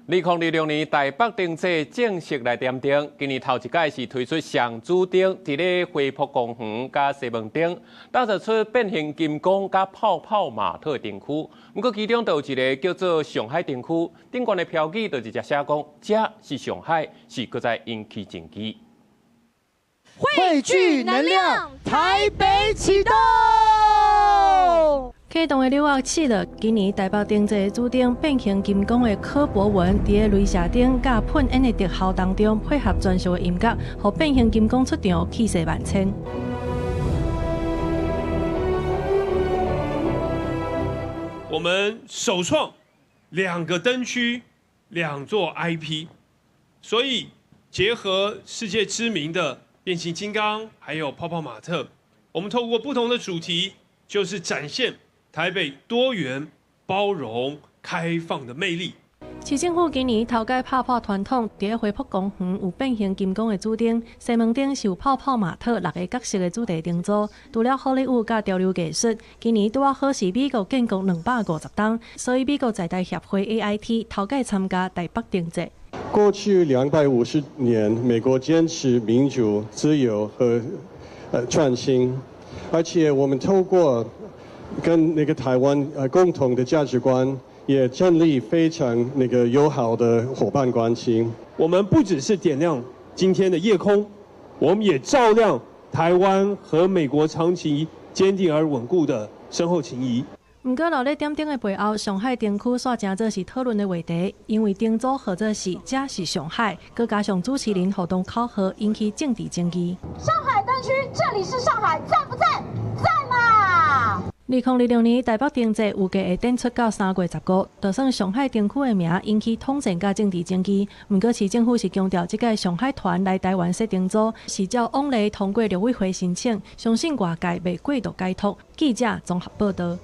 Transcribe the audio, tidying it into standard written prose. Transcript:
2026年台北燈節正式來點燈，今年頭一擺是推出雙主燈，佇咧花博公園佮西門町，打造出變形金剛佮泡泡瑪特燈區。毋過其中就有一个叫做上海燈區，頂懸的標語就直接寫講：這是上海，是閣再引起爭議。匯聚能量，台北啟動。啟動的紐約市了，今年台北燈節主燈變形金剛的柯博文，佇咧雷射燈佮噴煙的特效當中，配合專屬的音樂，予變形金剛出場，氣勢萬千。我們首創兩個燈區，兩座 IP，所以結合世界知名的變形金剛，還有泡泡瑪特，我們透過不同的主題，就是展現台北多元、包容、開放的魅力。市政府今年頭擺拍破傳統，佇花博公園有變形金剛的主燈，西門町是有泡泡瑪特六个角色的主題燈組。除了好萊塢佮潮流藝術，今年拄仔好是美國建國250冬，所以美國在台協會 AIT 頭擺參加台北燈節。過去250年，美國堅持民主、自由和創新，而且我們透過跟那個台灣共同的價值觀，也建立非常那個友好的夥伴關係。我們不只是點亮今天的夜空，我們也照亮台灣和美國長期堅定而穩固的深厚情誼。毋過，落咧點燈的背後，上海燈區煞成做是討論的話題，因為燈組號做是這是上海，閣加上主持人互動口號，引起政治爭議。上海燈區，這裡是上海，讚不讚？讚嘛！2026年台北燈節預計會展出到3月15，就算上海燈區的名引起統戰佮政治爭議，毋過市政府是強調，這屆上海團來台灣設燈組是照往例通過陸委會申請，相信外界袂過度解讀。記者綜合報導。